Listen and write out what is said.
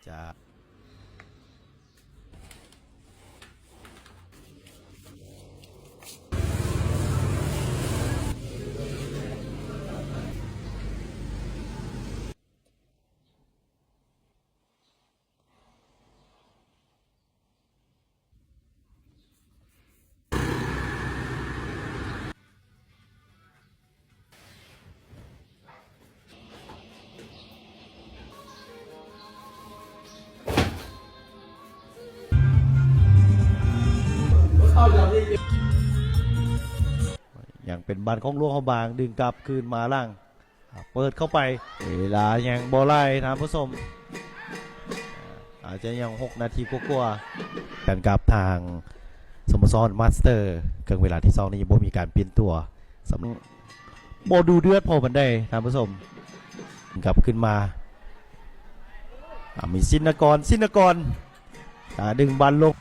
ຈາກ ຍັງເປັນບານຂອງຫຼວງພະບາງ ດຶງກັບຄືນມາຫຼັງ. ອ່າ ເປີດເຂົ້າໄປ ເວລາຍັງບໍ່ຫຼາຍທ່ານຜູ້ຊົມ ອາດຈະຍັງຫົກນາທີກວ່າໆ ກັນກັບທາງສະໂມສອນມາສເຕີ. ເຄິ່ງເວລາທີສອງນີ້ບໍ່ມີການປ່ຽນຕົວ ສຳ ບໍ່ດຸເດືອດພໍປານໃດທ່ານຜູ້ຊົມ. ກັບຂຶ້ນມາ ອາ ມີສິນນະກອນ ສິນນະກອນ ອາ ດຶງບານລົງ.